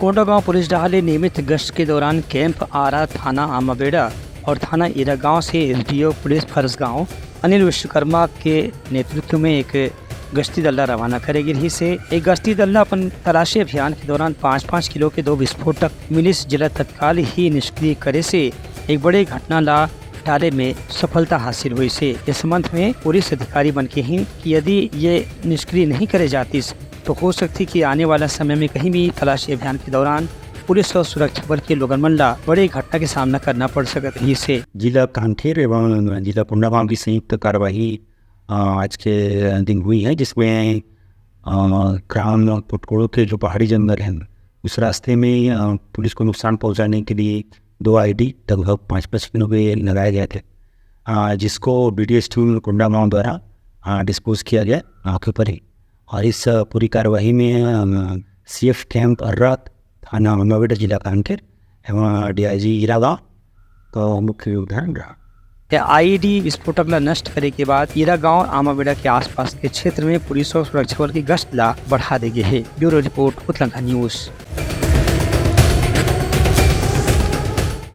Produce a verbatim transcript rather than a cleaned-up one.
Kondagaon police डहार ले नियमित गश्त के दौरान कैंप आरा, थाना आमाबेड़ा और थाना ईरागांव से एसडीओ पुलिस फरसगांव अनिल विश्वकर्मा के नेतृत्व में एक गश्ती दल ला रवाना करे गे रहिस हे। एक गश्ती दल ला अपन तलाशी अभियान के दौरान पाँच पाँच किलो के दो विस्फोटक मिलिस, जेला तत्काल ही निष्क्रिय करे से एक बड़े घटना ला टाले में सफलता हासिल होइस हे। इस संबंध में पुलिस अधिकारी मन के ही कि यदि ये निष्क्रिय नहीं करे जातिस, तो हो सकती कि आने वाला समय में कहीं भी तलाशी अभियान के दौरान पुलिस और सुरक्षा बल के लोगन मन ला बड़े घटना के सामना करना पड़ सकत रहिस हे। जिला कांकेर एवं जिला कोंडागांव की संयुक्त कार्यवाही, अ, आज के दिन हुई है, जिसमें, अ, ग्राम पुटकोड़ो के जो पहाड़ी जंगल हैं, उस रास्ते में, अ, पुलिस को नुकसान पहुंचाने के लिए दो आईडी लगभग पाँच पाँच किलो के लगाए गए थे, अ, जिसको बीडीएस टीम कोंडागांव द्वारा, अ, डिस्पोज किया गया मौके पर ही। और इस, अ, पूरी कार्यवाही में, अ, सीएफ कैंप अर्रात, थाना आमाबेड़ा, जिला कांकेर एवं डीआईजी ईरागांव का मुख्य योगदान रहा। ये आईईडी विस्फोटक ला नष्ट करे के बाद ईरागांव और आमाबेड़ा के आसपास के क्षेत्र में पुलिस और सुरक्षा बल की गश्त ला बढ़ा दे गे हे। Bureau report, Utlangha news.